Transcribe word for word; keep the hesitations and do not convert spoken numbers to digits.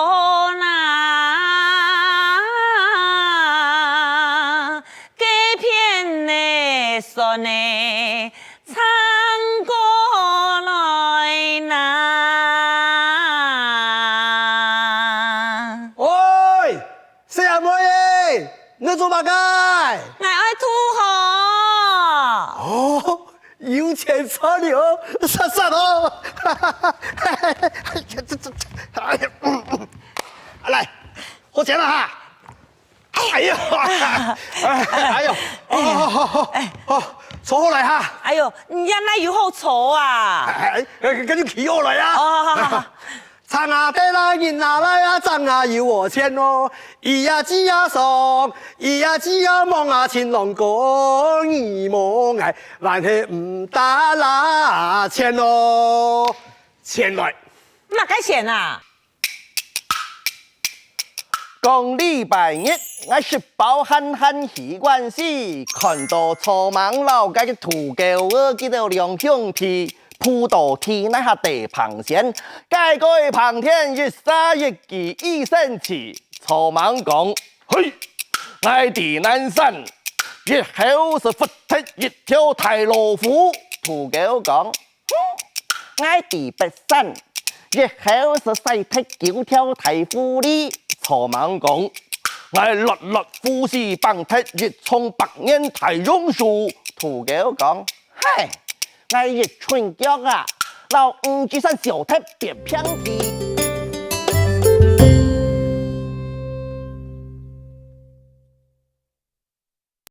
哦啦，該片个船呢，唱過來啦。喂，細阿妹仔，你做麼个？𠊎愛吐河。哦， 有錢賺了，煞煞哦！哎呀，來，好錢了哈！哎呀，哎呦，哦，好，好，好，好，坐好來哈！哎喲，你這哪有好坐啊？哎，哎，跟你企好來啊！哦，好好好。 長啊短啊，人啊來啊，長啊有我錢哦。咿呀嘰呀嗦，咿呀嘰呀，望啊情郎哥，你無𠊎，還係毋得啦錢哦。錢來。麼个錢啊？講禮拜日，𠊎食飽閒閒去縣市，看到草蜢摎該个土狗仔佢兜兩兄弟 跍到地泥下地迸仙，該个迸天一儕一支一生趣。草蜢講：「嘿，𠊎在南山，一口就㧒忒一條大老虎。」土狗講：「哼，𠊎在北山，一口就㧒忒九條大狐狸。」草蜢講：「𠊎落落呼吸，挷忒一叢百年大榕樹。」土狗講： 「嘿，𠊎一伸腳啊，摎五指山小忒別平地。」